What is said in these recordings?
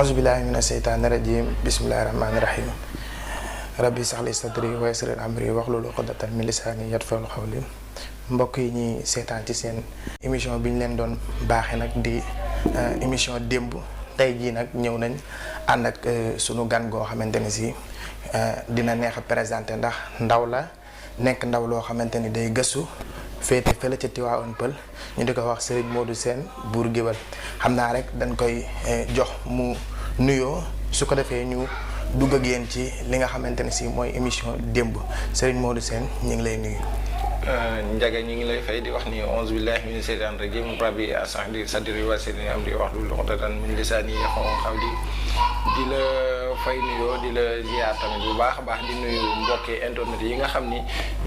Auzubillahi mina seytaani rajim. Bismillahi rahmaani rahim. Rabbi saxli sadri wa yassir amri wahlul uqdatan min lisaani yafqahu qawli. Mbokk yi ñuy seetaan ci seen émission bi ñu leen doon baaxee nag di émission démb tey jii nag ñëw nañ ànd ak sunu gan goo xamante ni si dina neex a présenté ndax ndaw la nekk ndaw loo xamante ni day gëstu féete fële ca Tivaouane Peulh ñu di ko wax Serigne Modou Sène buur géwël xam naa rek dañ koy jox mu nuyoo su ko defee ñu dugg ak yéen ci li nga xamante ne si mooy émission démb Serigne Modou Sène ñu ngi lay nuyu. Njaga ñu ngi lay fay di wax ni auzu billahi mina seytaani rajim rabbi as'hdi sadri wa yassir amri wahlul uqdatan min lisani yafqahu qawli di la fay nuyoo di la ziar tamit bu baax a baax di nuyu mbokki internet yi nga xam ni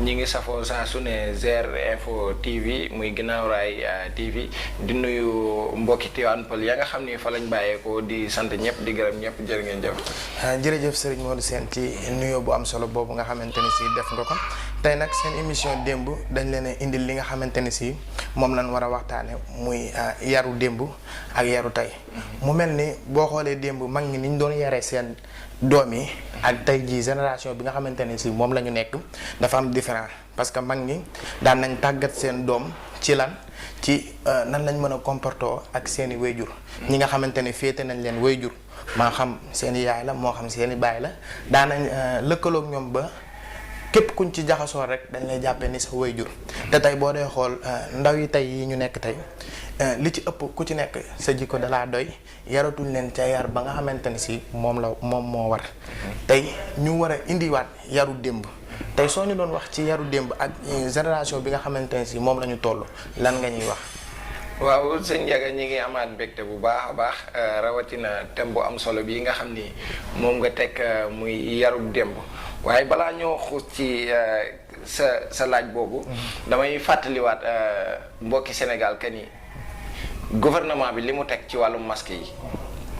ñi ngi safoo saa su ne Zer Info TV muy Ginnaaw Raay TV di nuyu mbokki Tivaouane Peulh ya nga xam ni fa lañ bàyyeekoo di sant ñëpp di gërëm ñëpp jërë ngeen jëf. jërëjëf Serigne Modou Sène ci nuyoo bu am solo boobu nga xamante ne si def nga ko tey nag seen émission démb dañ leen a indil li nga xamante ne si moom lañ war a waxtaane muy yaru démb ak yaru tey mu mel ni boo xoolee démb mag ñi ni ñu doon yaree seen doom yi ak tey jii génération bi nga xamante ne si moom la ñu nekk dafa am différent parce que mag ñi daan nañ tàggat seen doom ci lan ci nan lañ mën a comporter ak seen i wayjur ñi nga xamante ne féete nañ leen wayjur maa xam seen i yaay la moo xam seen i baay la daan nañ lëkkaloog ñoom ba képp kuñ ci jaxasoo rek dañ lay jàppee ni sa wayjur te tey boo dee xool ndaw yi tey yi ñu nekk tey li ci ëpp ku ci nekk sa jikko dalaa doy yaratuñ leen ca yar ba nga xamante ni si moom moo war tey ñu war a indiwaat yaru démb tey soo ñu doon wax ci yaru démb ak génération bi nga xamante ne si moom la ñu toll lan nga ñuy wax. waaw sëñ Ndiaga ñi ngi amaat mbégte bu baax a baax rawatina thème bu am solo bii nga xam ni moom nga teg muy yarub démb waaye balaa ñoo xuus ci sa laaj boobu damay fàttaliwaat mbokki Sénégal que ni gouvernement bi li mu teg ci wàllum masque yi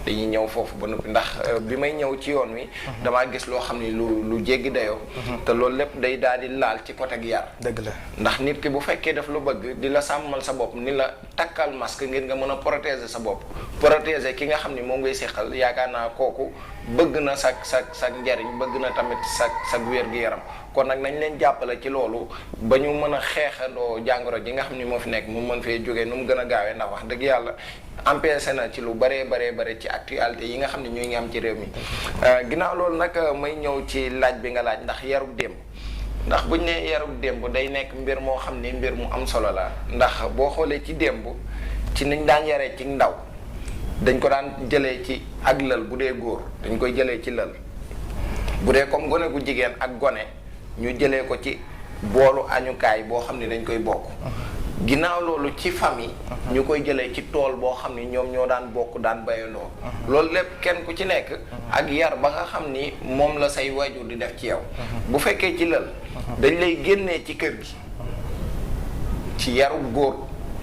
dañuy ñëw foofu ba noppi ndax bi may ñëw ci yoon wi damaa gis loo xam ni lu jéggi dayoo te loolu lépp day daal di laal ci côté gi yar dëgg la ndax nit ki bu fekkee daf lu bëgg di la sàmmal sa bopp ni la takkal masque ngir nga mën a protéger sa bopp protéger ki nga xam ni moom ngay séqal yaakaar naa kooku bëgg na sa njariñ bëgg na tamit sa wér-gu-yaram kon nag nañ leen jàppale ci loolu ba ñu mën a xeexandoo jàngoro ji nga xam ni moo fi nekk mu mën fee jógee nu mu gën a gaawee ndax wax dëgg yàlla empêché na ci lu bare ci actualité yi nga xam ne ñoo ngi am ci réew mi ginnaaw loolu nag may ñëw ci laaj bi nga laaj ndax yarub démb ndax buñ ne yarub démb day nekk mbir moo xam ne mbir mu am solo la ndax boo xoolee ci démb ci niñ daan yaree ci ndaw dañ ko daan jëlee ci ak lël bu dee góor dañ koy jëlee ci lël bu dee comme gone gu jigéen ak gone ñu jëlee ko ci boolu añukaay boo xam ne dañ koy bokk ginnaaw loolu ci famille ñu koy jëlee ci tool boo xam ni ñoom ñoo daan bokk daan bayandoo loolu lépp kenn ku ci nekk ak yar ba nga xam ni moom la say waajur di def ci yow bu fekkee ci lël dañ lay génnee ci kër gi ci yaru góor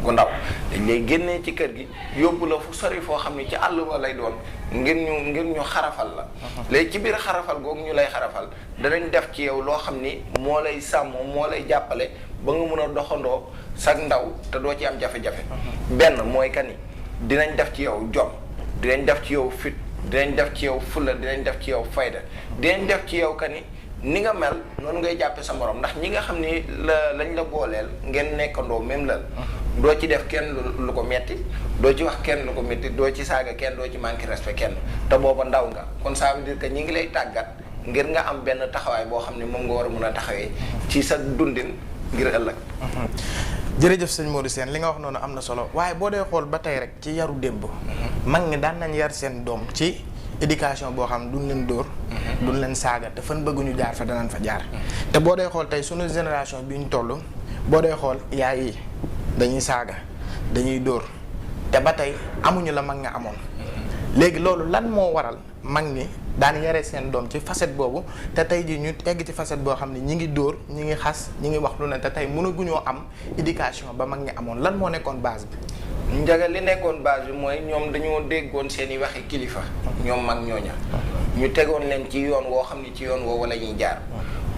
gu ndaw dañ lay génnee ci kër gi yóbbu la fu sori foo xam ni ci àll ba lay doon ngir ñu xarafal la léegi ci biir xarafal googu ñu lay xarafal danañ def ci yow loo xam ni moo lay sàmm moo lay jàppale ba nga mën a doxandoo sag ndaw te doo ci am jafe-jafe benn mooy que ni dinañ def ci yow jom dinañ def ci yow fit dinañ def ci yow fulla dinañ def ci yow fayda dinañ def ci yow que ni nga mel noonu ngay jàppe sa morom ndax ñi nga xam ni lañ la booleel ngeen nekkandoo même lal doo ci def kenn lu ko metti doo ci wax kenn lu ko metti doo ci saaga kenn doo ci manqué respect kenn te booba ndaw nga kon ça veut dire que ñi ngi lay tàggat ngir nga am benn taxawaay boo xam ne moom nga war a mën a taxawee ci sa dundin ngir ëllëg. jërëjëf sëñ Modou Sène li nga wax noonu am na solo waaye boo dee xool ba tey rek ci yaru démb mag ñi daan nañ yar seen doom ci éducation boo xam duñ leen dóor duñ leen saaga te fan bëgguñu jaar fa danañ fa jaar te boo dee xool tey sunu génération bi ñu toll boo dee xool yaay yi dañuy saaga dañuy dóor te ba tey amuñu la mag nga amoon léegi loolu lan moo waral mag ñi daan yare seen doom ci facette boobu te tey jii ñu egg ci facette boo xam ne ñi ngi dóor ñi ngi xas ñi ngi wax lu ne te tey mënaguñoo am éducation ba mag ñi amoon lan moo nekkoon base bi. Njaga li nekkoon base bi mooy ñoom dañoo déggoon seen i waxi kilifa ñoom mag ñooña ñu tegoon leen ci yoon woo xam ne ci yoon woowu la ñuy jaar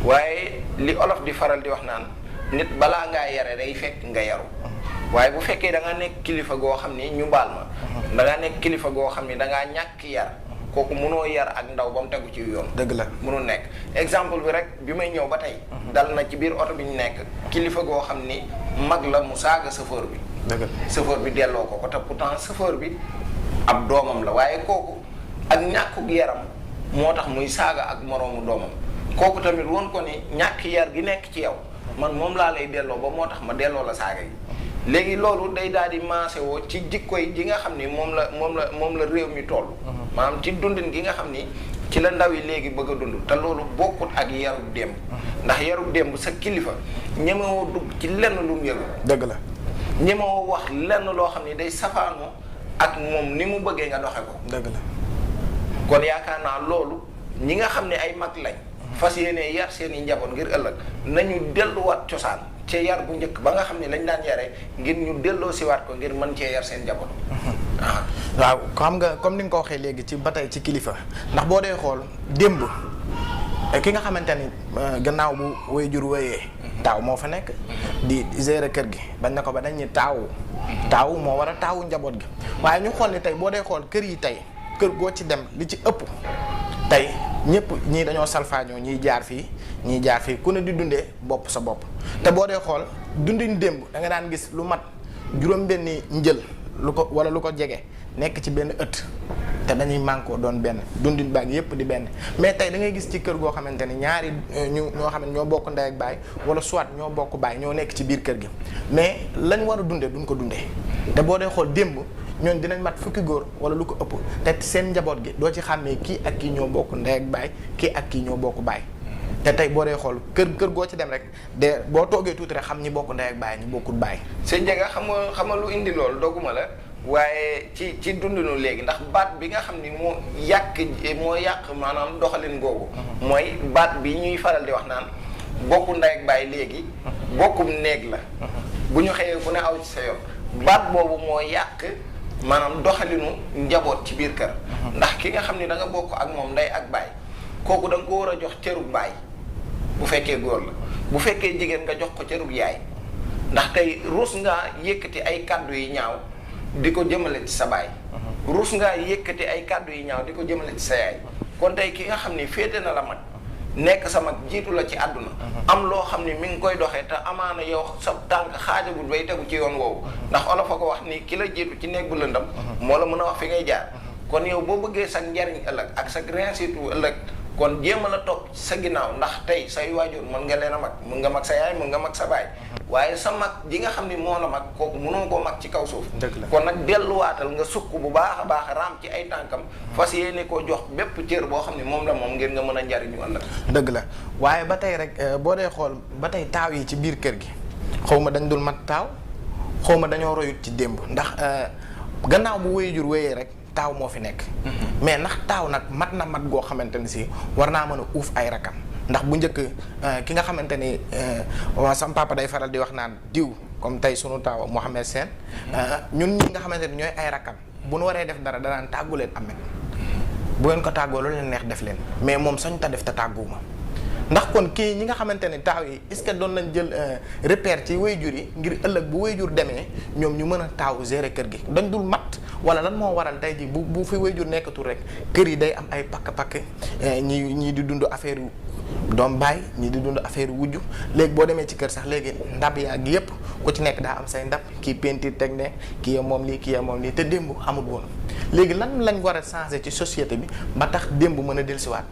waaye li olof di faral di wax naan nit balaa ngaa yare day fekk nga yaru waaye bu fekkee da nga nekk kilifa goo xam ni ñu baal ma da nga nekk kilifa goo xam ni da ngaa ñàkk yar kooku mënoo yar ak ndaw ba mu tegu ci yoon. dëgg la mënul nekk exemple bi rek bi may ñëw ba tey. dal na ci biir oto bi ñu nekk kilifa goo xam ni mag la mu saaga chauffeur bi. dëgg la chauffeur bi delloo ko te pourtant chauffeur bi ab doomam la waaye kooku ak ñàkkug yaram moo tax muy saaga ak moroomu doomam kooku tamit woon ko ni ñàkk yar gi nekk ci yow man moom laa lay delloo ba moo tax ma delloo la saaga yi. léegi loolu day daal di maase woo ci jikkoy ji nga xam ni moom la réew mi toll. maanaam ci dundin gi nga xam ni ci la ndaw yi léegi bëgg a dund te loolu bokkut ak yarub démb. ndax yarub démb sa kilifa ñemewoo dugg ci lenn lu mu yëgul. dëgg la ñemewoo wax lenn loo xam ni day safaanoo ak moom ni mu bëggee nga doxe ko. dëgg la kon yaakaar naa loolu ñi nga xam ne ay mag lañ. fas yéene yar seen i njaboot ngir ëllëg nañu delluwaat cosaan. ci yar bu njëkk ba nga xam ne lañ daan yare ngir ñu delloo siwaat ko ngir mën cee yar seen njaboot. waaw xam nga comme ni nga ko waxee léegi ci ba tey ci kilifa ndax boo dee xool démb ki nga xamante ni gannaaw bu waajur wéyee taaw moo fa nekk di gérer kër gi bañ na ko ba dañ ni taaw moo war a taawu njaboot gi waaye ñu xool ni tey boo dee xool kër yi tey kër goo ci dem li ci ëpp tey ñëpp ñii dañoo salfaañoo ñiy jaar fii ku ne di dundee bopp sa bopp te boo dee xool dundin démb da nga daan gis lu mat juróom-benni njël lu ko jege nekk ci benn ëtt te dañuy mànkoo doon benn dundin baag yépp di benn mais tey da ngay gis ci kër goo xamante ni ñaari ñoo xam ne ñoo bokk ndey ak baay wala soit ñoo bokk baay ñoo nekk ci biir kër gi mais lañ war a dundee duñ ko dundee te boo dee xool démb ñoon dinañ mat fukki góor wala lu ko ëpp te seen njaboot gi doo ci xàmmee kii ak kii ñoo bokk ndey ak baay kii ak kii ñoo bokk baay te tey boo dee xool kër goo ci dem rek de boo toogee tuuti rek xam ñi bokk ndey ak baay ñi bokkul baay. sëñ Ndiaga xam nga lu indi loolu dogguma la waaye ci dundinu léegi ndax baat bi nga xam ni moo yàq maanaam doxalin googu. mooy baat bi ñuy faral di wax naan bokku ndey ak baay léegi. bokkum néeg la. bu ñu xëyee ku ne aw ci sa yoon. baat boobu moo yàq maanaam doxalinu njaboot ci biir kër. ndax ki nga xam ni da nga bokk ak moom ndey ak baay kooku da nga ko war a jox cërub baay. bu fekkee góor la bu fekkee jigéen nga jox ko cërub yaay ndax tey ruus ngaa yëkkati ay kàddu yi ñaaw di ko jëmale ci sa baay ruus ngaa yëkkati ay kàddu yi ñaaw di ko jëmale ci sa yaay kon tey ki nga xam ni féete na la mag nekk sa mag jiitu la ci àdduna am loo xam ni mi ngi koy doxee te amaana yow sa tànk xaajagul bay tegu ci yoon woowu ndax olof a ko wax ni ki la jiitu ci néeg bu lëndam moo la mën a wax fi ngay jaar kon yow boo bëggee sa njariñ ëllëg ak sa réussite ëllëg kon jéem a la topp sa ginnaaw ndax tey say waajur mën nga leen a mag mën nga mag sa yaay mën nga mag sa baay waaye sa mag ji nga xam ni moo la mag kooku mënoo koo mag ci kaw suuf kon nag delluwaatal nga sukk bu baax a baax raam ci ay tànkam fas yéene koo jox bépp cër boo xam ni moom la moom ngir nga mën a njariñu ëllëg dëgg la waaye ba tey rek boo dee xool ba tey taaw yi ci biir kër gi xaw ma dañ dul mat taaw xaw ma dañoo royut ci démb ndax gannaaw bu waajur wéyee rek taaw moo fi nekk mais ndax taaw nag mat na mat goo xamante ni si war naa mën a uuf ay rakam ndax bu njëkk ki nga xamante ni waa sam papa day faral di wax naan diw comme tey sunu taaw Mouhamed Sène ñun ñi nga xamante ni ñooy ay rakam bu nu waree def dara danaan tàggu leen Ahmed bu ngeen ko tàggoo loolu leen neex def leen mais moom sañ ta def te tàgguwuma ndax kon kii ñi nga xamante ne taaw yi est-ce que doon nañ jël repère ci wayjur yi ngir ëllëg bu wayjur demee ñoom ñu mën a taaw gérer kër gi dañ dul mat wala lan moo waral tey ji bu fi wayjur nekkatul rek kër yi day am ay pakk-pakk ñii di dund affaire doom baay ñii di dund affaire wujju léegi boo demee ci kër sax léegi ndab yaa gi yëpp ku ci nekk daa am say ndab kii peinture teg ne kii ya moom lii kii ya moom lii te démb amul woon léegi lan lañ war a changer ci société bi ba tax démb mën a dellusiwaat.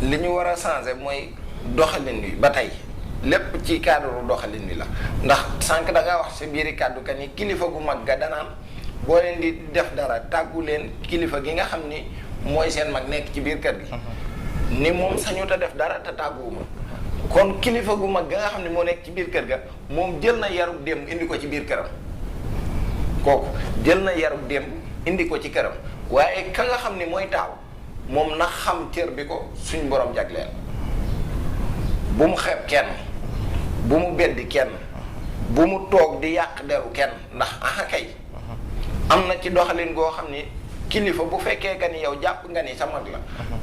li ñu war a changer mooy doxalin wi ba tey lépp ci cadre doxalin wi la ndax sànq da ngaa wax sa biiri kàddu ka ni kilifa gu mag ga danaan boo leen di def dara tàggu leen kilifa gi nga xam ni mooy seen mag nekk ci biir kër gi ni moom sañut a def dara te tàgguwuma kon kilifa gu mag ga nga xam ne moo nekk ci biir kër ga moom jël na yarub démb indi ko ci biir këram kooku jël na yarub démb indi ko ci këram waaye ka nga xam ni mooy taaw moom na xam cër bi ko suñ borom jagleel bu mu xeeb kenn bu mu beddi kenn bu mu toog di yàq deru kenn ndax aha kay am na ci doxalin goo xam ni kilifa bu fekkee ka ni yow jàpp nga ni sa mag la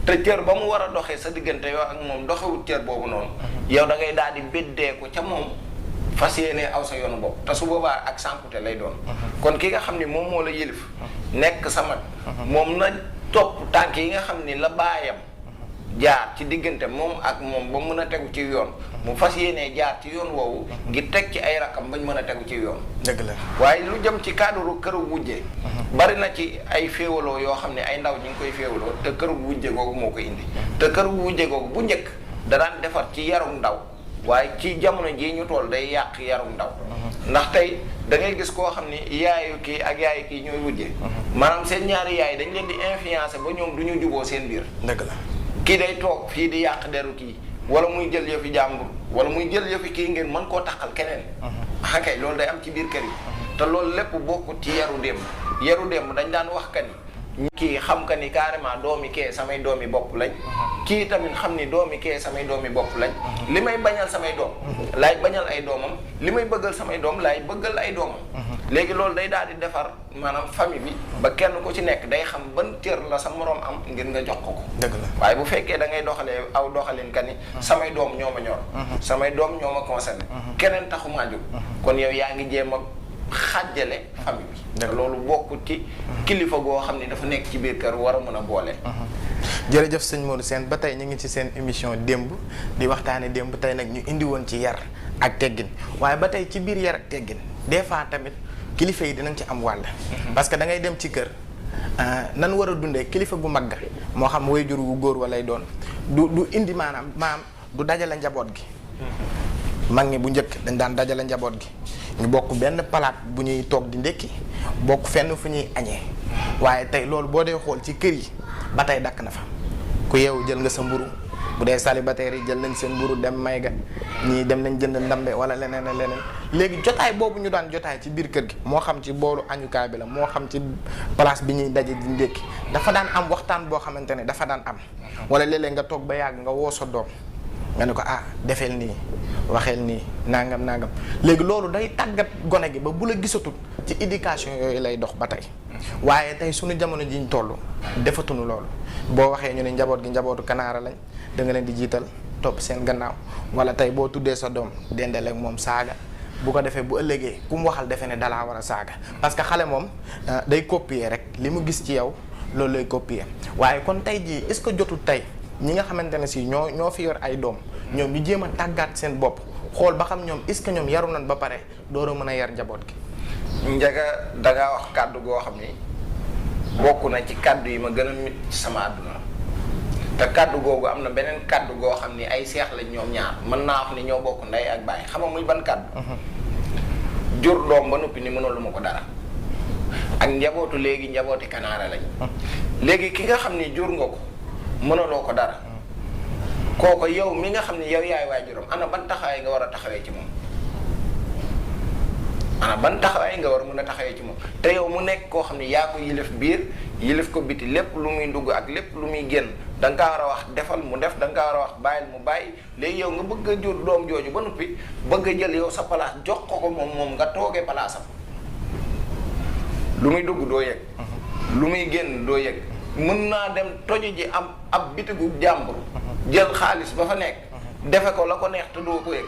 te cër ba mu war a doxee sa diggante yoo ak moom doxewut cër boobu noonu yow da ngay daal di beddeeku ca moom fas yéene aw sa yoonu bopp te su boobaa ak sànkute lay doon kon ki nga xam ni moom moo la yëlif nekk sa mag moom na topp tànk yi nga xam ni la baayam jaar ci diggante moom ak moom ba mën a tegu ci yoon mu fas yéenee jaar ci yoon woowu ngir teg ci ay rakam bañ mën a tegu ci yoon. dëgg la waaye lu jëm ci cadre këru wujje bari na ci ay féewaloo yoo xam ne ay ndaw ñi ngi koy féewaloo te këru wujje googu moo ko indi te këru wujje googu bu njëkk da daan defar ci yarum ndaw waaye ci jamono jii ñu toll day yàq yarum ndaw ndax tey da ngay gis koo xam ni yaayu kii ak yaayu kii ñooy wujje maanaam seen ñaari yaay dañ leen di influencer ba ñoom du ñu juboo seen biir. dëgg la kii day toog fii di yàq deru kii wala muy jël yëfi jàmbur wala muy jël yëfi kii ngeen mën koo taxal keneen. kay loolu day am ci biir kër yi. te loolu lépp bokkut ci yaru démb dañ daan wax ka ni kii xam ka ni carrément doomi kee samay doomi bopp lañ. kii tamit xam ni doomi kee samay doomi bopp lañ. li may bañal samay doom laay bañal ay doomam li may bëggal samay doom laay bëggal ay doomam. léegi loolu day daal di defar maanaam famille bi ba kenn ku ci nekk day xam ban cër la sa moroom am ngir nga jox ko. dëgg la waaye bu fekkee da ngay doxalee aw doxalin ka ni samay doom ñoo ma ñor. samay doom ñoo ma concerné. keneen taxumaa jóg. kon yow yaa ngi jéem a xàjjale famille bi. loolu bokkut ci kilifa goo xam ne dafa nekk ci biir kër war a mën a boole. jërëjëf sëñ Modou Sène ba tey ñu ngi ci seen émission démb di waxtaane démb tey nag ñu indi woon ci yar ak teggin waaye ba tey ci biir yar ak teggin des fois tamit kilifa yi dinañ ci am wàll. parce que da ngay dem ci kër nan war a dundee kilifa gu mag ga moo xam waajur wu góor walay doon du indi maanaam du dajale njaboot gi. mag ñi bu njëkk dañ daan dajale njaboot gi ñu bokk benn palaat bu ñuy toog di ndékki bokk fenn fu ñuy añee waaye tey loolu boo dee xool ci kër yi ba tey dakk na fa ku yeewu jël nga sa mburu bu dee célibataire yi jël nañ seen mburu dem may ga ñii dem nañ jënd ndambe wala leneen ak leneen léegi jotaay boobu ñu daan jotaay ci biir kër gi moo xam ci boolu añukaay bi la moo xam ci place bi ñuy daje di ndékki dafa daan am waxtaan boo xamante ne dafa daan am wala léeg-léeg nga toog ba yàgg nga woo sa doom nga ne ko defeel nii waxeel nii nangam léegi loolu day tàggat gone gi ba bu la gisatul ci éducation yooyu lay dox ba tey waaye tey suñu jamono ji ñu toll defatuñu loolu boo waxee ñu ne njaboot gi njabootu kanaara lañ da nga leen di jiital topp seen gannaaw wala tey boo tuddee sa doom dendale ak moom saaga bu ko defee bu ëllëgee ku mu waxal defe ne dalaa war a saaga parce que xale moom day copier rek li mu gis ci yow loolu lay copier waaye kon tey jii est-ce que jotul tey ñi nga xamante ne si ñoo fi yor ay doom ñoom ñu jéem a tàggaat seen bopp xool ba xam ñoom est-ce que ñoom yaru nañ ba pare door a mën a yar njaboot gi. Njaga dangaa wax kàddu goo xam ni bokk na ci kàddu yi ma gën a mit ci sama àdduna te kàddu googu am na beneen kàddu goo xam ni ay seex lañ ñoom ñaar mën naa wax ni ñoo bokk ndey ak baay xam nga muy ban kàddu. jur doom ba noppi ni mënalu ma ko dara ak njabootu léegi njabooti kanaara lañ. léegi ki nga xam ni jur nga ko mënaloo ko dara kooko yow mi nga xam ne yow yaay waajuram ana ban taxawaay nga war a taxawee ci moom ana ban taxawaay nga war a mën a taxawee ci moom te yow mu nekk koo xam ne yaa ko yilif biir yilif ko biti lépp lu muy dugg ak lépp lu muy génn da nga kaa war a wax defal mu def da nga kaa war a wax bàyyil mu bàyyi léegi yow nga bëgg a jur doom jooju ba noppi bëgg a jël yow sa place jox ko moom nga toogee palaasam lu muy dugg doo yëg lu muy génn doo yëg mën naa dem toju ji am ab bitigu jàmbur jël xaalis ba fa nekk defe ko la ko neex te doo ko yëg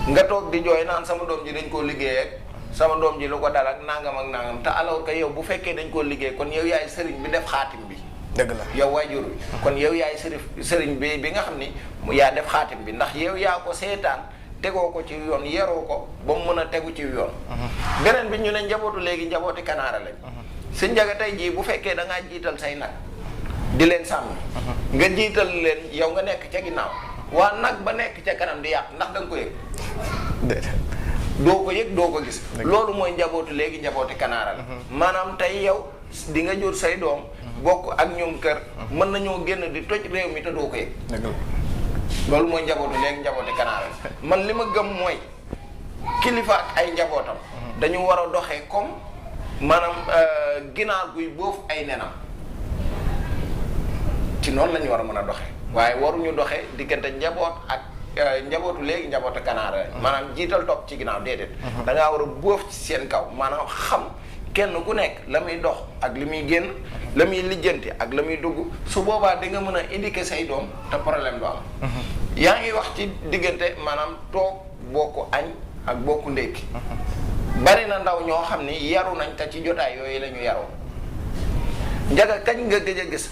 nga toog di jooy naan sama doom ji dañ koo liggéey ak sama doom ji lu ko dal ak nangam te alors que yow bu fekkee dañ koo liggéey kon yow yaay sëriñ bi def xaatim bi. dëgg la yow waajur bi kon yow yaay sëriñ bi nga xam ni yaa def xaatim bi ndax yow yaa ko seetaan tegoo ko ci yoon yaroo ko ba mu mën a tegu ci yoon. beneen bi ñu ne njabootu léegi njabooti kanaara lañ. si Njaga tey jii bu fekkee da ngaa jiital say nag di leen sàmm. nga jiital leen yow nga nekk ca ginnaaw waa nag ba nekk ca kanam di yàq ndax da nga ko yëg. doo ko yëg doo ko gis. loolu mooy njabootu léegi njabooti kanaara la. maanaam tey yow di nga jur say doom. bokk ak ñoom kër. mën nañoo génn di toj réew mi te doo ko yëg. loolu mooy njabootu léegi njabooti kanaara la man li ma gëm mooy kilifa ak ay njabootam. dañu war a doxee comme. maanaam ginaar guy boofu ay nenam ci noonu la ñu war a mën a doxe waaye waruñu doxe diggante njaboot ak njabootu léegi njabootu kanaara maanaam jiital topp ci ginnaaw déedéet da ngaa war a boof ci seen kaw maanaam xam kenn ku nekk la muy dox ak li muy génn la muy lijjanti ak la muy dugg su boobaa di nga mën a indiquer say doom te problème du am yaa ngi wax ci diggante maanaam toog bokku añ ak bokku ndékki bari na ndaw ñoo xam ni yaru nañ te ci jotaay yooyu la ñu yaroo Njaga kañ nga gëj a gis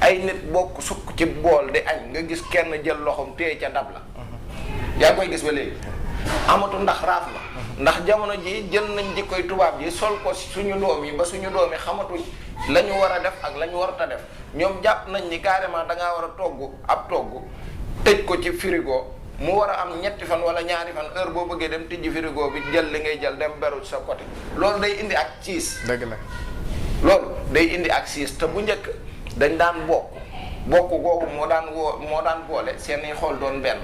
ay nit bokk sukk ci bool di añ nga gis kenn jël loxoom téye ca ndab la yaa koy gis ba léegi amatu ndax raaf la ndax jamono ji jël nañ jikkoy tubaab ji sol ko suñu doom yi ba suñu doom yi xamatuñ la ñu war a def ak la ñu warut a def ñoom jàpp nañ ni carrément da ngaa war a togg ab togg tëj ko ci frigo mu war a am ñetti fan wala ñaari fan heure boo bëggee dem tijji frigo bi jël li ngay jël dem beru ci sa côté loolu day indi ak ciis. dëgg la loolu day indi ak siis te bu njëkk dañ daan bokk googu moo daan boole seen i xool doon benn.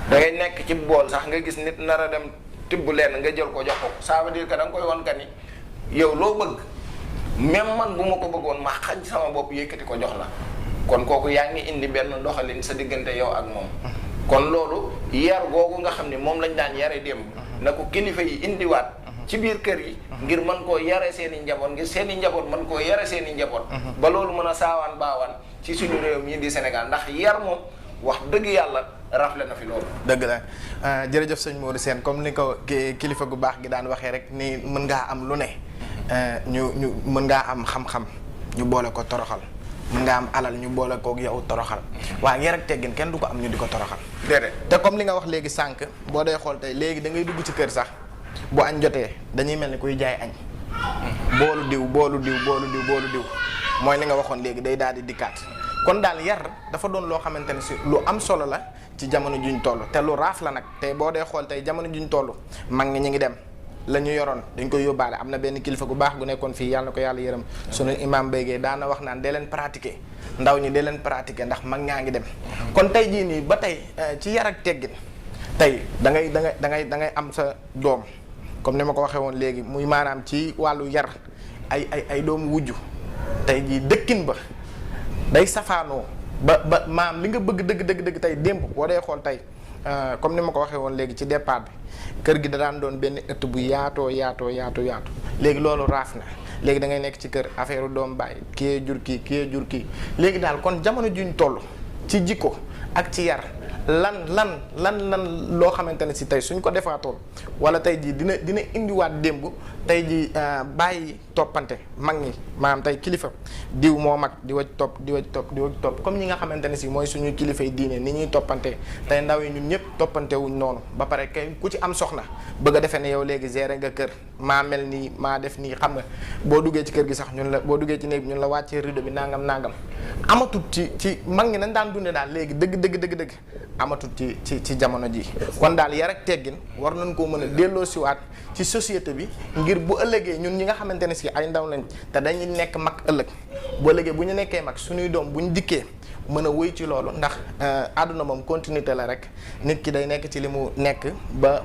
da ngay nekk ci bool sax nga gis nit nar a dem tibb leen nga jël ko jox ko ça veut dire que da nga koy wan ka ni yow loo bëgg même man bu ma ko bëggoon ma xañ sama bopp yëkkati ko jox la kon kooku yaa ngi indi benn doxalin sa diggante yow ak moom. kon loolu yar googu nga xam ne moom lañ daan yare démb na ko kilifa yi indiwaat ci biir kër yi ngir mën koo yare seen i njaboot ngir seen i njaboot mën koo yare seen i njaboot ba loolu mën a saawaan baawaan ci suñu réew mii di Sénégal ndax yar moom wax dëgg yàlla rafle na fi loolu. dëgg la jërëjëf sëñ Modou Sène comme ni ko kilifa gu baax gi daan waxee rek ni mën ngaa am lu ne ñu mën ngaa am xam-xam ñu boole ko toroxal mën ngaa am alal ñu boole koog yow toroxal waaye yar ak teggin kenn du ko am ñu di ko toroxal. déedéet te comme li nga wax léegi sànq boo dee xool tey léegi da ngay dugg ci kër sax bu añ jotee dañuy mel ni kuy jaay añ. boolu diw mooy li nga waxoon léegi day daal di dikkaat. kon daal yar dafa doon loo xamante ne si lu am solo la ci jamono juñ toll te lu raaf la nag te boo dee xool tey jamono juñ toll mag ñi ñu ngi dem la ñu yoroon dañ koy yóbbaale am na benn kilifa gu baax gu nekkoon fii yàlla na ko yàlla yërëm sunu imam béygee daana wax naan dee leen pratiquer ndaw ñi dee leen pratiquer ndax mag ñaa ngi dem kon tey jii nii ba tey ci yar ak teggin tey da ngay am sa doom comme ni ma ko waxee woon léegi muy maanaam ci wàllu yar ay doomu wujju tey jii dëkkin ba day safaanoo ba maam li nga bëgg dëgg tey démb boo dee xool tey comme ni ma ko waxee woon léegi ci départ bi kër gi da daan doon benn ëtt bu yaatoo léegi loolu raaf na léegi da ngay nekk ci kër affaire doom bàyyi kii jur kii léegi daal kon jamono juñ toll ci jikko ak ci yar lan loo xamante ne si tey suñ ko defaatoon wala tey jii dina indiwaat démb tey jii bàyyi toppante mag ñi maanaam tey kilifa diw moo mag di waj topp comme ñi nga xamante ne si mooy suñu kilifa yi diine ni ñuy toppante tey ndaw yi ñun ñëpp toppante wuñ noonu ba pare kay ku ci am soxna bëgg a defee ne yow léegi gérer nga kër maa mel nii maa def nii xam nga boo duggee ci kër gi sax ñun la boo duggee ci néeg bi ñun la wàccee rideau bi nangam amatut ci mag ñi nañ daan dunde daal léegi dëgg amatut ci jamono ji kon daal yar ak teggin war nañ koo mën a delloo siwaat ci société bi ngir bu ëllëgee ñun ñi nga xamante ne si ay ndaw lañ te dañuy nekk mag ëllëg bu ëllëgee bu ñu nekkee mag suñuy doom bu ñu dikkee mën a wéy ci loolu ndax àdduna moom continuité la rek nit ki day nekk ci li mu nekk ba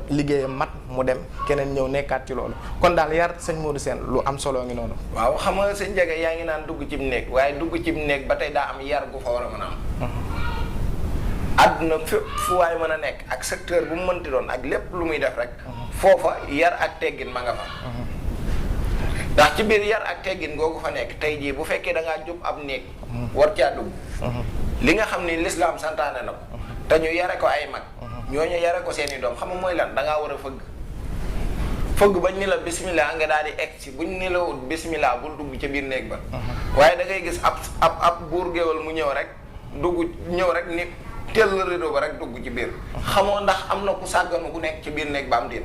liggéeyam mat mu dem keneen ñëw nekkaat ci loolu kon daal yar sëñ Modou Sène lu am solo ngi noonu. waaw xam nga sëñ Ndiaga yaa ngi naan dugg cib néeg waaye dugg cib néeg ba tey daa am yar gu fa war a mën a am. àdduna fépp fu waay mën a nekk ak secteur bu mu mënti doon ak lépp lu muy def rek foofa yar ak teggin ma nga fa ndax ci biir yar ak teggin googu fa nekk tey jii bu fekkee da ngaa jub ab néeg war caa dugg li nga xam ni lislaam santaane na ko te ñu yare ko ay mag ñooñu yare ko seeni doom xam nga mooy lan da ngaa war a fëgg bañ ni la bismillah nga daal di egg si buñ ni la wut bismillah bul dugg ca biir néeg ba waaye da ngay gis ab buur géwal mu ñëw rek ni teel la rideau ba rek dugg ci biir xamoo ndax am na ku sàgganu ku nekk ci biir néeg ba am déet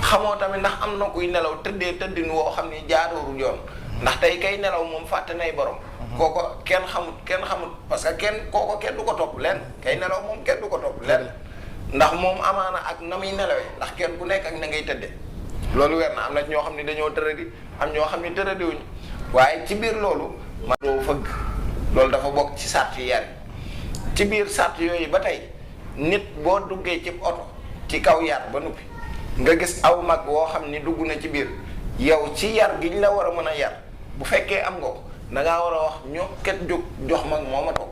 xamoo tamit ndax am na kuy nelaw tëddin woo xam ni jaarooru yoon ndax tey kay nelaw moom fàtte nay borom kooko kenn xamut parce que kooko kenn du ko topp leen kay nelaw moom kenn du ko topp leen ndax moom amaana ak na muy nelawee ndax kenn ku nekk ak na ngay tëdde loolu weer na am na ñoo xam ne dañoo tëradi am ñoo xam ne tëradiwuñ waaye ci biir loolu ma doo fëgg loolu dafa bokk ci sàrt yi yar ci biir sàrt yooyu ba tey nit boo duggee ci oto ci kaw yar ba nuppi nga gis aw mag woo xam ni dugg na ci biir yow ci yar gi ñu la war a mën a yar bu fekkee am nga ko dangaa war a wax ñoo ket jóg jox mag mooma toog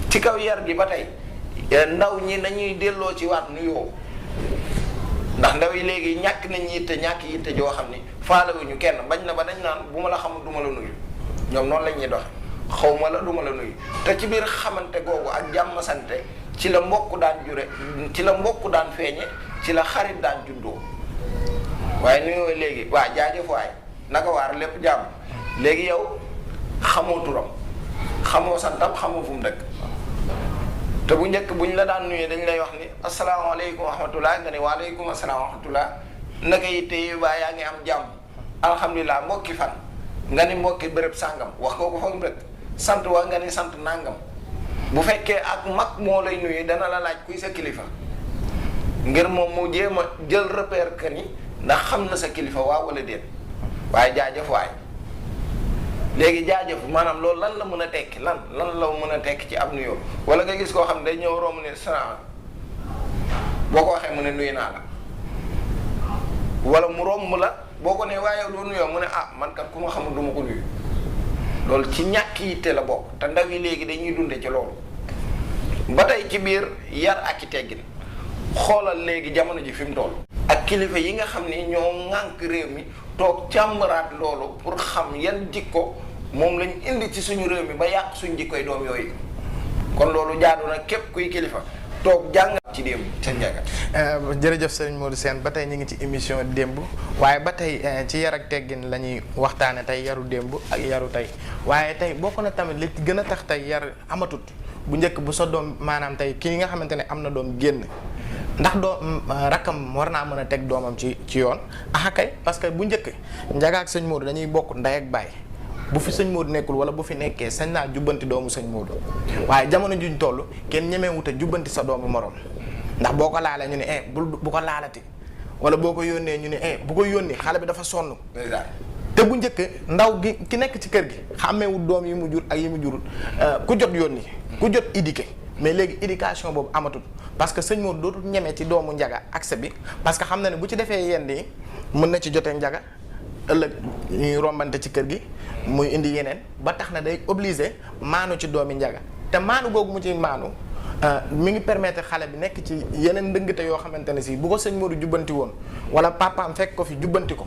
ci kaw yar gi ba tey ndaw ñi nañuy delloo ci waat nuyoo ndax ndaw yi léegi ñàkk nañ yitte joo xam ni faalewuñu kenn bañ na ba dañ naan bu ma la xamul du ma la nuyu ñoom noonu la ñuy doxe xaw ma la du ma la nuyu te ci biir xamante googu ak jàmm sante ci la mbokk daan jure ci la mbokk daan feeñe ci la xarit daan juddoo waaye nuyoo léegi waa jaajëf waay naka waar lépp jàmm léegi yow xamoo turam xamoo santam xamoo fu mu dëkk te bu njëkk buñ la daan nuyee dañ lay wax ni asalaamaaleykum wa rahmatulah nga ne waaleykum asalaam wa rahmatulah naka yi tey baa yaa ngi am jàmm alhamdulilah mbokki fan nga ni mbokki bërëb sàngam wax ko fa mu dëkk sant wa nga ni sant nangam bu fekkee ak mag moo lay nuyu dana la laaj kuy sa kilifa ngir moom mu jéem a jël repère que ni ndax xam na sa kilifa waaw wala déet waaye jaajëf waay léegi jaajëf maanaam loolu lan la mën a tekki lan la mën a tekki ci ab nuyoo wala nga gis koo xam ne day ñëw romb ne salaam boo ko waxee mu ne nuyu naa la wala mu romb la boo ko ne waaye doo nuyoo mu ne ah man kat ku ma xamul du ma ko nuyu loolu ci ñàkk yitte la bokk te ndaw yi léegi dañuy dunde ci loolu ba tey ci biir yar ak i teggin xoolal léegi jamono ji fi mu toll ak kilifa yi nga xam ni ñoo ŋànk réew mi toog càmbaraat loolu pour xam yan jikko moom lañ indi ci suñu réew mi ba yàq suñu jikkoy doom yooyu kon loolu jaadu na képp kuy kilifa toog jàng ci démb sa njaga jërëjëf Serigne Modou Sène ba tey ñu ngi ci émission démb waaye ba tey ci yar ak teggin la ñuy waxtaane tey yaru démb ak yaru tey waaye tey bokk na tamit li gën a tax tey yar amatut bu njëkk bu sa doom maanaam tey kii nga xamante ne am na doom génn ndax doom rakkam war naa mën a teg doomam ci yoon ah kay parce que bu njëkk Njaga ak sëñ Modou dañuy bokk ndey ak baay bu fi sëñ Modou nekkul wala bu fi nekkee sañ naa jubbanti doomu sëñ Modou waaye jamono juñ toll kenn ñemewut a jubbanti sa doomu morom ndax boo ko laalee ñu ne bu ko laalati wala boo ko yónnee ñu ne bu ko yónnee xale bi dafa sonn. te bu njëkk ndaw gi ki nekk ci kër gi xàmmeewut doom yi mu jur ak yi mu jurul ku jot yónni ku jot éduqué mais léegi éducation boobu amatul parce que sëñ Modou dootul ñeme ci doomu Njaga accès bi parce que xam na ne bu ci defee yenn yi mën na ci jotee Njaga ëllëg ñuy rombante ci kër gi muy indi yeneen ba tax na day obligé maanu ci doomi Njaga te maanu googu mu ci maanu mi ngi permettre xale bi nekk ci yeneen ndëngte yoo xamante ne si bu ko sëñ Modou jubbanti woon wala papaam fekk ko fi jubbanti ko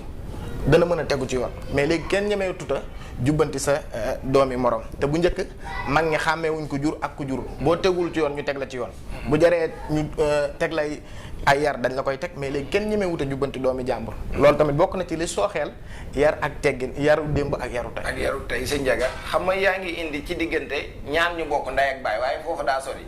dana mën a tegu ci yoon mais léegi kenn ñemee tuta jubbanti sa doomi morom te bu njëkk mag ñi xàmmeewuñ ko jur ak ku jur boo tegul ci yoon ñu teg la ci yoon bu jaree ñu teg lay ay yar dañ la koy teg mais léegi kenn ñemee wut a jubbanti doomi jàmbur loolu tamit bokk na ci li sooxeel yar ak teggin yaru démb ak yaru tey. ak yaru tey sa Njaga xam nga yaa ngi indi ci diggante ñaar ñu bokk ndey ak baay waaye foofu daa sori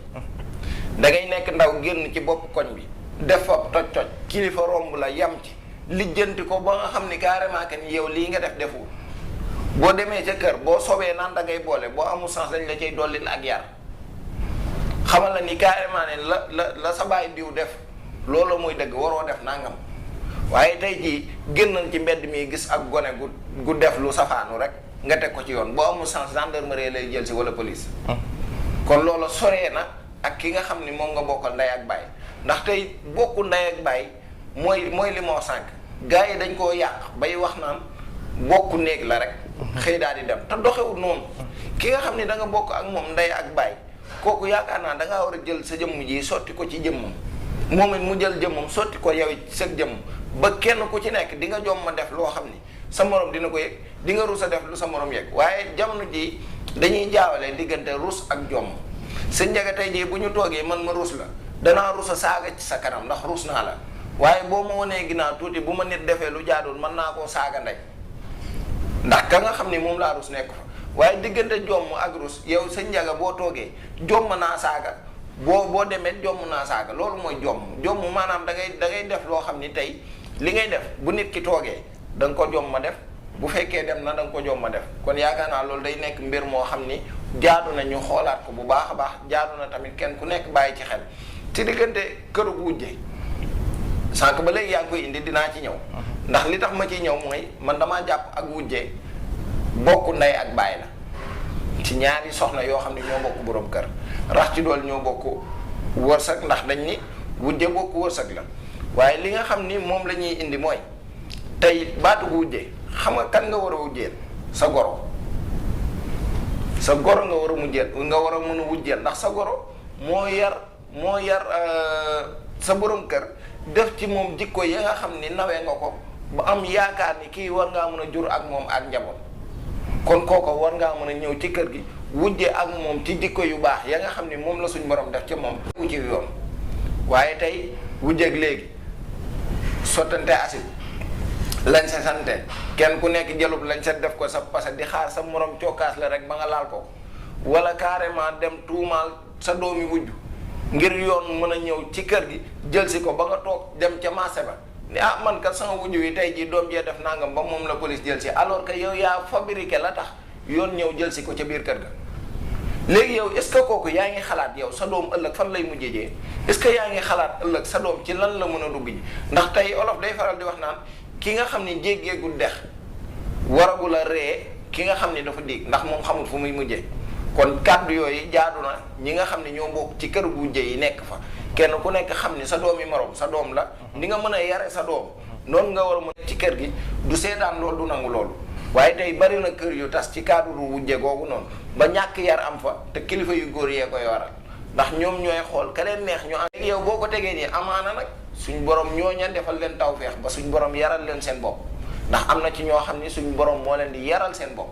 da ngay nekk ndaw génn ci bopp koñ bi def fa toj kilifa romb la yam ci lijjanti ko ba nga xam ni carrément que ni yow lii nga def deful boo demee ca kër boo sobee naan da ngay boole boo amul sens dañ la cay dollil ak yar xamal la ni carrément ne la sa baay diw def loolu mooy dëgg waroo def nangam waaye tey jii génnal ci mbedd mi gis ak gone gu def lu safaanu rek nga teg ko ci yoon boo amul sens gendarmerie lay jël si wala police. kon loolu soree na ak ki nga xam ni moom nga bokkal ndey ak baay ndax tey bokku ndey ak baay mooy li moo sànq gars yi dañ koo yàq bay wax naan bokku néeg la rek xëy daal di dem te doxewul noonu ki nga xam ni da nga bokk ak moom ndey ak baay kooku yaakaar naa da ngaa war a jël sa jëmm ji sotti ko ci jëmmam moom it mu jël jëmmam sotti ko yow ci sa jëmm ba kenn ku ci nekk di nga jom ma def loo xam ni sa morom dina ko yëg di nga rus a def lu sa morom yëg waaye jamono ji dañuy jaawale diggante rus ak jomm sa Njaga tey jii bu ñu toogee man ma rus la danaa rus a saaga ci sa kanam ndax rus naa la waaye boo ma wanee ginnaaw tuuti bu ma nit defee lu jaadoon mën naa koo saaga ndey ndax ka nga xam ni moom laa rus nekk fa waaye diggante jomm ak rus yow sa Njaga boo toogee jomm naa saaga boo demee jomm naa saaga loolu mooy jomm maanaam da ngay def loo xam ni tey li ngay def bu nit ki toogee da nga ko jomm ma def bu fekkee dem na da nga ko jomm ma def kon yaakaar naa loolu day nekk mbir moo xam ni jaadu na ñu xoolaat ko bu baax a baax jaadu na tamit kenn ku nekk bàyyi ci xel ci diggante këru wujje sànq ba léegi yaa ngi koy indi dinaa ci ñëw ndax li tax ma ciy ñëw mooy man damaa jàpp ak wujje bokk ndey ak baay la ci ñaari soxna yoo xam ne ñoo bokk borom kër rax ci dool ñoo bokk wërsëg ndax dañ ni wujje bokk wërsëg la waaye li nga xam ni moom la ñuy indi mooy tey baatu wujje xam nga kan nga war a wujjeel sa goro nga war a mujjeel nga war a mën a wujjeel ndax sa goro moo yar sa borom kër def ci moom jikko ya nga xam ni nawee nga ko ba am yaakaar ni kii war ngaa mën a jur ak moom ak njaboot kon kooko war ngaa mën a ñëw ci kër gi wujje ak moom ci jikko yu baax ya nga xam ni moom la suñ borom def ci moom wu ci yoon waaye tey wujjeeg léegi sottante acide lañ sa sante kenn ku nekk jëlub lañ sa def ko sa pasa di xaar sa morom cokkaas la rek ba nga laal ko wala carrément dem tuumaal sa doomi wujj ngir yoon mën a ñëw ci kër gi jël si ko ba nga toog dem ca marché ba ni man kat sama wujj wi tey jii doom jee def nangam ba moom la police jël si alors que yow yaa fabriqué la tax yoon ñëw jël si ko ca biir kër ga. léegi yow est-ce que kooku yaa ngi xalaat yow sa doom ëllëg fan lay mujjee jee est-ce que yaa ngi xalaat ëllëg sa doom ci lan la mën a dugg ji ndax tey olof day faral di wax naan ki nga xam ni jéggeegul dex waragul a ree ki nga xam ni dafa dégg ndax moom xamul fu muy mujjee kon kàddu yooyu jaadu na ñi nga xam ne ñoo bokk ci kër wujje yi nekk fa kenn ku nekk xam ni sa doomi morom sa doom la ni nga mën a yare sa doom noonu nga war a mën ci kër gi du seetaan loolu du nangu loolu waaye tey bari na kër yu tas ci cadre wujje googu noonu ba ñàkk yar am fa te kilifa yu góor yee koy waral ndax ñoom ñooy xool ka leen neex ñu am yow boo ko tegee nii amaana nag suñ borom ñooña defal leen tawfeex ba suñ borom yaral leen seen bopp ndax am na ci ñoo xam ni suñ borom moo leen di yaral seen bopp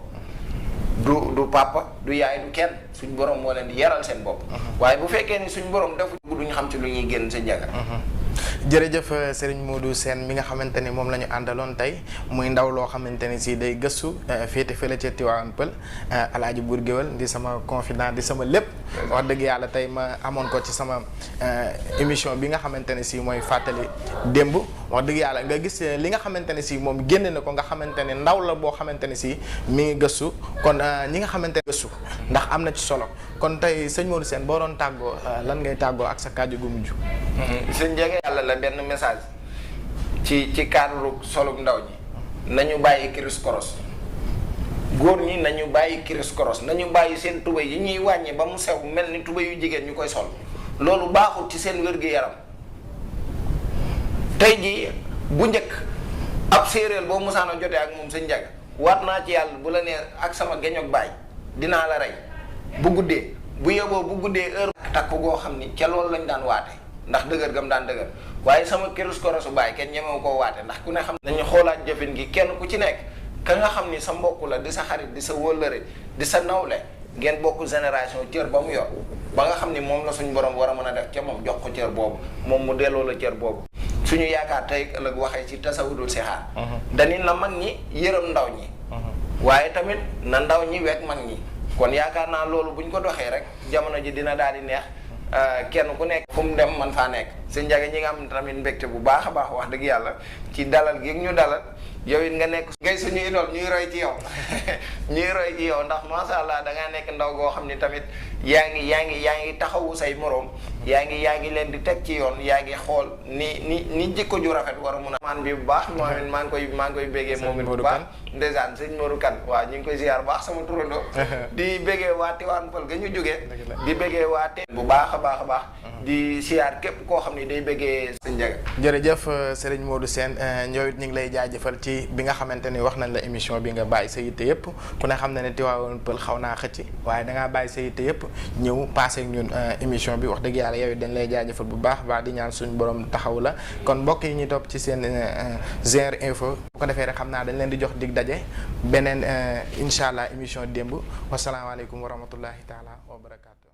du papa du yaay du kenn suñ borom moo leen di yaral seen bopp waaye bu fekkee ni suñ borom defu duñ xam ci lu ñuy génn sa njaga jërëjëf Serigne Modou Sène mi nga xamante ni moom la ñu àndaloon tey muy ndaw loo xamante ni si day gëstu féete fële ca Tivaouane Peulh Alaaji Buur Géwël di sama confident di sama lépp wax dëgg yàlla tey ma amoon ko ci sama émission bi nga xamante ne si mooy fàttali démb wax dëgg yàlla nga gis li nga xamante ne si moom génne na ko nga xamante ne ndaw la boo xamante ne si mi ngi gëstu kon ñi nga xamante ne gëstu ndax am na ci solo kon tey sëñ Modou Sène boo doon tàggoo lan ngay tàggoo ak sa kàddu gu mujj. sëñ Ndiaga yàlla la benn message ci cadre solub ndaw ñi nañu bàyyi kiris koros góor ñi nañu bàyyi kiris koros nañu bàyyi seen tubéy yi ñuy wàññi ba mu sew mel ni tubéy yu jigéen ñu koy sol loolu baaxul ci seen wér-gu-yaram tey jii bu njëkk ab séeréer boo musaana jotee ak moom sëñ Ndiaga waat naa ci yàlla bu la nee ak sama geñoog baay dinaa la rey bu guddee bu yeboo bu guddee heure takk goo xam ni ca loolu lañ daan waate ndax dëgër gam daan dëgër waaye sama kirus korosu baay kenn ñemewu koo waate ndax ku ne xam nañu xoolaat jëfin gi kenn ku ci nekk ka nga xam ni sa mbokk la di sa xarit di sa wëllëre di sa nawle ngeen bokk génération cër ba mu yor ba nga xam ni moom la suñu borom war a mën a def ca moom jox ko cër boobu moom mu delloo la cër boobu suñu yaakaar tey ëllëg waxee ci tasawudul sixaar dañu na mag ñi yërëm ndaw ñi waaye tamit na ndaw ñi wekk mag ñi kon yaakaar naa loolu buñ ko doxee rek jamono ji dina daal di neex kenn ku nekk fu mu dem man faa nekk sëñ Ndiaga ñi nga am tamit mbégte bu baax a baax wax dëgg yàlla ci dalal gi ñu dalal yow it nga nekk ngay suñu idole ñuy roy ci yow ñuy roy ci yow ndax masha Allah da ngaa nekk ndaw goo xam ni tamit yaa ngi taxawu say moroom yaa ngi leen di teg ci yoon yaa ngi xool ni jikko ju rafet war a mun a maan bi bu baax moom it maa ngi koy béggee moom it bu baax ndeysaan sëñ Modou Kane waaw ñu ngi koy ziar baax sama turandoo di béggee waa Tivaouane Peulh ga ñu jógee di béggee waa bu baax a baax di siyaar képp koo xam ni day bëggee sëñ Ndiaga. jërëjëf Serigne Modou Sène ñëw it ñu ngi lay jaajëfal ci bi nga xamante ni wax nañ la émission bi nga bàyyi sa yitte yëpp ku ne xam na ne Tivaouane Peulh xaw naa xëcc waaye dangaa bàyyi sa yitte yëpp ñëw passé ak ñun émission bi wax dëgg yàlla yow it dañ lay jaajëfal bu baax di ñaan suñu borom taxaw la kon mbokk yi ñuy topp ci seen GR Info bu ko defee rek xam naa dañ leen di jox dig daje beneen incha allah émission démb wasalaamaaleykum wa rahmatullahi taala wa barakaatu.